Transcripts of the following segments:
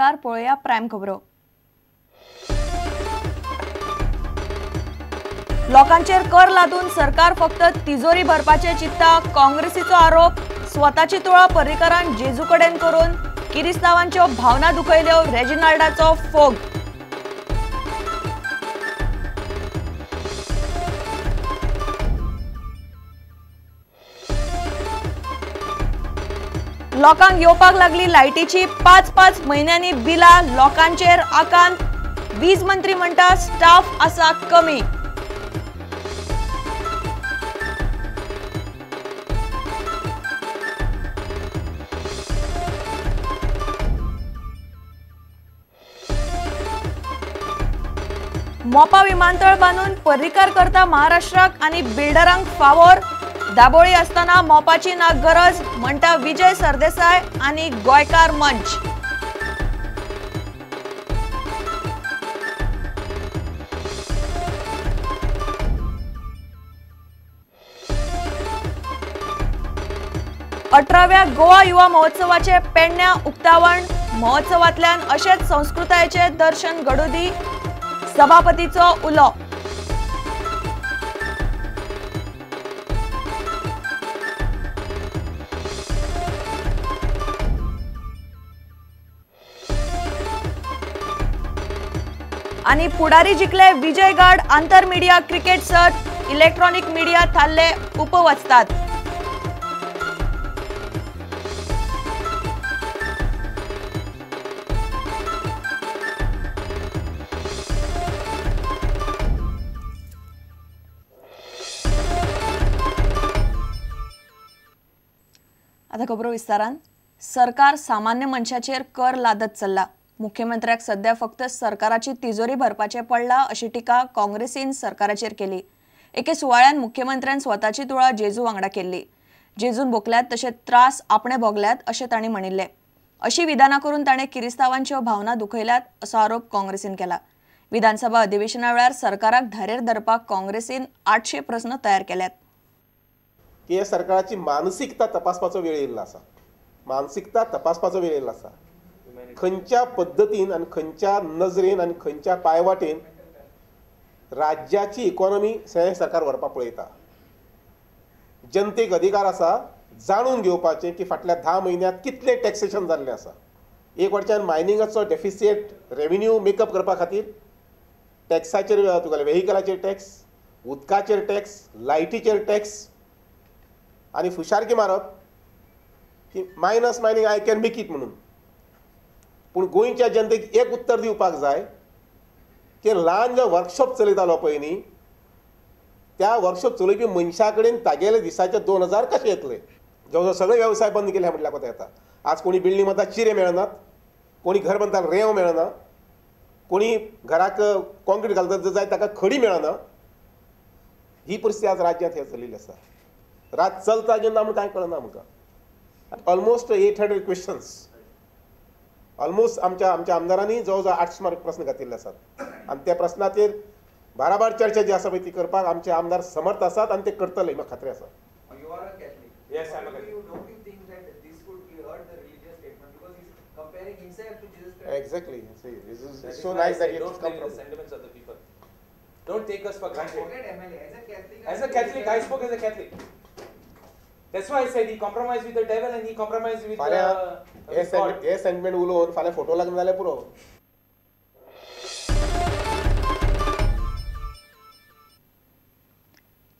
नमस्कार, पळोवया प्रायम खबरो। लोकांचेर कर लादून सरकार फक्त तिजोरी भरपाचे चिंता, काँग्रेसीचो आरोप। स्वताची तुळा पर्रीकरान जेजू कडेन करून किरिस्तावांच्यो भावना दुखयल्यो, रेजिनाल्डाचो फोग। लोकांक येवपाक लागली लायटीची 5-5 म्हयन्यांनी बिलां, लोकांचेर आकांत। वीज मंत्री म्हणटा स्टाफ आसा कमी। मोपा विमानतळ बांदून पर्रीकर करता महाराष्ट्राक आनी बिल्डरांक फावोर। दाबोळी आसतना मोपाची ना गरज म्हणटा विजय सरदेसाय आनी गोंयकार मंच। अठराव्या गोवा युवा महोत्सवाचे पेडण्या उक्तावण, महोत्सवांतल्यान अशेच संस्कृतायेचे दर्शन घडूं दी, सभापतीचो उलो। आनी पुढारी जिखले विजयगड आंतर मीडिया क्रिकेट सर्त, इलेक्ट्रॉनिक मीडिया थारले उपवचतात। आता खबरो विस्तारान। सरकार सामान्य मनशाचेर कर लादत चल्ला। मुख्यमंत्र्याक सध्या फक्त सरकाराची तिजोरी भरपाचें पडला अशी टिका काँग्रेसीन सरकाराचेर केली। एके सुवाळ्यान मुख्यमंत्र्यान स्वताची तुळा जेजू वांगडा केल्ली। जेजून भोगल्यात तशे त्रास आपणे भोगल्यात अशें तांणी म्हणिल्लें। अशी विधानां करून ताणें किरिस्तावांच्यो भावना दुखयल्यात असो आरोप काँग्रेसीन केला। विधानसभा अधिवेशना वेळार सरकाराक धारेर धरपाक काँग्रेसीन 800 प्रस्न तयार केल्यात। की सरकाराची मानसिकता तपासपाचो वेळ येयल्लो आसा, मानसिकता तपासपाचो वेळ येयल्लो आसा। खंयच्या पद्दतीन आनी खंयच्या नजरेन आनी खंयच्या पांयवाटेन राज्याची इकॉनॉमी सरकार व्हरपाक पळयता। जनतेक अधिकार आसा जाणून घेवपाचें की फाटल्या 10 म्हयन्यांत कितलें टॅक्सेशन जाल्लें आसा। एक वटच्यान मायनिंगाचो डेफिसिएट रेवेन्यू मेकअप करपा खातीर टॅक्साचेर, तुगेले वेहिकलाचेर टॅक्स, उदकाचेर टॅक्स, लायटीचेर टॅक्स आनी फुशारकी मारप की minus mining I can make it म्हणून। पूण गोंयच्या जनतेक एक उत्तर दिवपाक जाय की ल्हान जो वर्कशॉप चलयतालो पळय न्ही, त्या वर्कशॉप चलोवपी मनशा कडेन तागेले दिसाचे 2000 कशे येतले। जवळ जवळ सगळे वेवसाय बंद केले म्हटल्यार कोता येता। आज कोणी बिल्डींग बांदता चिरे मेळनात, कोणी घर बांदता रेंव मेळना, कोणी घराक कॉन्क्रीट घालता जाय ताका खडी मेळना। ही परिस्थिती आज राज्यांत हे चलिल्ली आसा। रात चलता जेन्ना म्हूण कांय कळना आमकां। ऑलमोस्ट 800 क्वेश्चन्स ऑलमोस्ट आमच्या आमच्या आमदारांनी जवळ जवळ 800 मार्क प्रस्न घातिल्ले आसात आनी त्या प्रस्नाचेर बाराबार चर्चा जी आसा पळय ती करपाक आमचे आमदार समर्थ आसात आनी ते करतले म्हाका खात्री आसा। Exactly. So nice that you come from sentiments of the people. Don't take us for granted. As a Catholic, I spoke as a Catholic. That's why I said he compromised with the devil and he compromised with God. हे sentiment उलोवन फाल्यां photo लागना जाल्यार पुरो।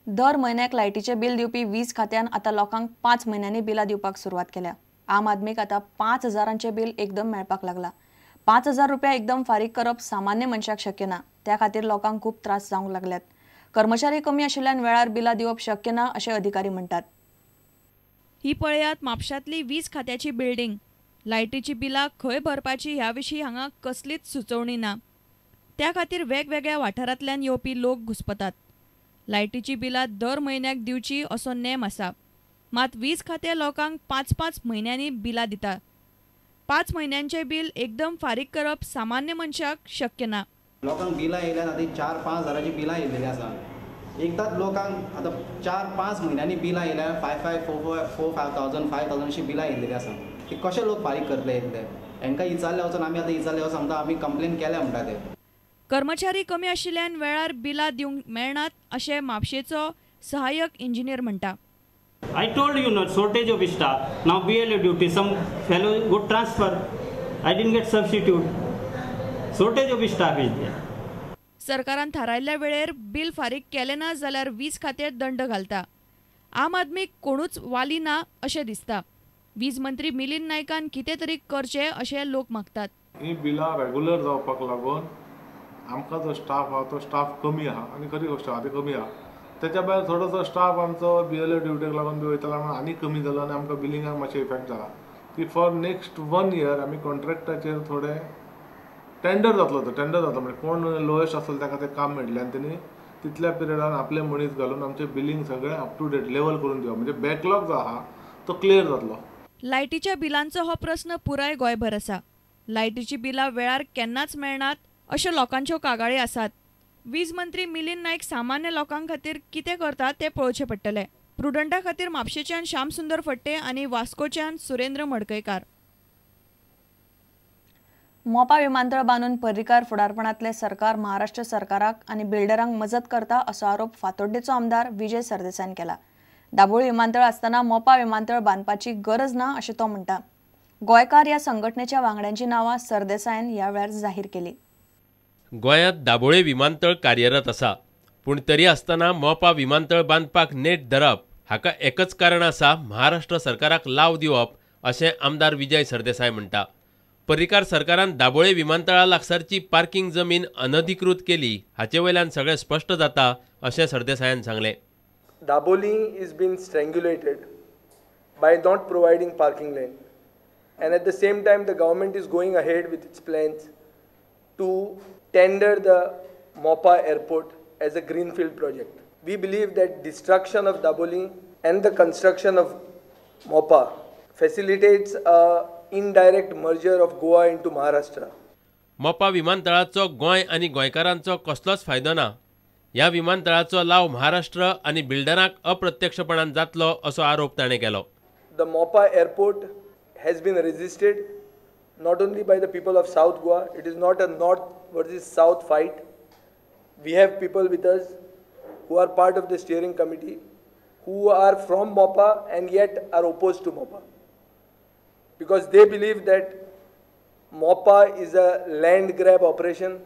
दर म्हयन्याक लायटीचें bill दिवपी वीज खात्यान आतां लोकांक 5 म्हयन्यांनी बिलां दिवपाक सुरवात केल्या। आम आदमीक आतां 5000 बिल एकदम मेळपाक लागला। 5000 रुपया एकदम फारीक करप सामान्य मनशाक शक्य ना, त्या खातीर लोकांक खूब त्रास जावंक लागल्यात। कर्मचारी कमी आशिल्ल्यान वेळार बिलां दिवप शक्य ना अशें अधिकारी म्हणटात। ही पळयात म्हापशांतली वीज खात्याची बिल्डींग। लायटीची बिलां खंय भरपाची ह्या विशीं हांगा कसलीच सुचोवणी ना, त्या खातीर वेगवेगळ्या वाठारांतल्यान येवपी लोक घुस्पतात। लायटीची बिलां दर म्हयन्याक दिवची असो नेम आसा, मात वीज खातें लोकांक 5-5 म्हयन्यांनी बिलां दिता। 5 म्हयन्यांचें बिल एकदम फारीक करप सामान्य मनशाक शक्य ना। लोकांक बिलां येयल्यान आतां 4-5 हजाराचीं बिलां येयल्लीं आसा। एकदांच लोकांक आतां 4-5 म्हयन्यांनी बिलां येयल्यार 5, 5, 4, 4, 4, 5,000 5,000 अशीं बिलां येयल्लीं आसा। ती कशें लोक फारीक करतले इतले? हांकां विचारले वचून आमी आतां विचारले सांगता आमी कंप्लेन केल्या म्हणटा ते. कर्मचारी कमी आशिल्ल्यान वेळार बिलां दिवंक मेळनात अशें म्हापशेचो सहाय्यक इंजिनियर म्हणटा. I told you not shortage of staff. Now BLO duty, some fellow got transfer. I didn't get substitute. Shortage of staff is there. सरकारान थारायल्ल्या वेळेर बिल फारीक केलें ना जाल्यार वीज खातें दंड घालता. आम आदमीक कोणूच वाली ना अशें दिसता. वीज मंत्री मिलिंद नायकान कितें तरी करचें अशें लोक मागतात. ही बिलां रेगुलर जावपाक लागून आमकां जो स्टाफ आहा तो स्टाफ कमी आहा आनी खरी गोश्ट आहा ती कमी आहा. तेच्या भायर थोडोसो स्टाफ आमचो बीएलओ ड्युटेक लागून बी वयतालो म्हणून आनी कमी जालो आनी आमकां बिलिंगाक मातशें इफेक्ट जाला. की फॉर नेक्स्ट 1 इयर आमी कॉन्ट्रॅक्टाचेर थोडे टेंडर जातलो, तो टेंडर जातलो म्हणजे कोण लोएस्ट आसतलो ताका तें काम मेळटलें आनी तेणी तितल्या पिरियडान आपले मनीस घालून आमचें बिलींग सगळें अप टू डेट लेवल करून दिवप, म्हणजे बॅकलॉग जो आहा तो क्लियर जातलो. लायटीच्या बिलांचो हो प्रस्न पुराय गोंयभर आसा. लायटीची बिलां वेळार केन्नाच मेळनात अश्यो लोकांच्यो कागाळी आसात. वीज मंत्री मिलिंद नायक सामान्य लोकां खातीर कितें करता तें पळोवचें पडटलें. प्रुडंटा खातीर म्हापशेच्यान श्यामसुंदर फट्टे आनी वास्कोच्यान सुरेंद्र मडकयकार. मोपा विमानतळ बांदून पर्रीकार फुडारपणांतलें सरकार महाराष्ट्र सरकाराक आनी बिल्डरांक मजत करता असो आरोप फातोड्डेचो आमदार विजय सरदेसायान केला. दाबोळी विमानतळ आसतना मोपा विमानतळ बांदपाची गरज ना अशें तो म्हणटा. गोंयकार ह्या संघटनेच्या वांगड्यांची नांवां सरदेसायान ह्या वेळार जाहीर केली. गोंयांत दाबोळे विमानतळ कार्यरत आसा, पूण तरी आसतना मोपा विमानतळ बांदपाक नेट धरप हाका एकच कारण आसा, महाराष्ट्र सरकाराक लाव दिवप अशें आमदार विजय सरदेसाय म्हणटा. पर्रीकार सरकारान दाबोळे विमानतळा लागसारची पार्किंग जमीन अनधिकृत केली हाचे वयल्यान सगळें स्पश्ट जाता अशें सरदेसायान सांगलें. Dabolim is been strangulated by not providing parking land and at the same time the government is going ahead with its plans to tender the Mopa airport as a greenfield project. We believe that destruction of Dabolim and the construction of Mopa facilitates a indirect merger of Goa into Maharashtra. Mopa विमानतळाचो Goa आनी गोंयकारांचो कसलोच फायदो ना. ह्या विमानतळाचो लाव महाराष्ट्र आनी बिल्डरांक अप्रत्यक्षपणान जातलो असो आरोप ताणें केलो. The Mopa airport has been resisted not only by the people of South Goa. It is not a north versus south fight. We have people with us who are part of the steering committee, who are from Mopa and yet are opposed to Mopa, because they believe that Mopa is a land grab operation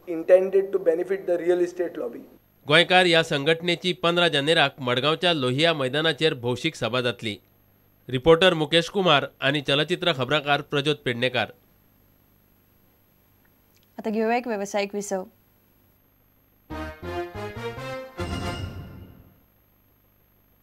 intended to benefit the real estate lobby. गोंयकार ह्या संघटनेची 15 जानेराक मडगांवच्या लोहिया मैदानाचेर भौशीक सभा जातली. Reporter Mukesh Kumar आणि चलचित्र खबराकार प्रज्योत पेडणेकर. आता घेऊया एक व्यावसायिक विसव.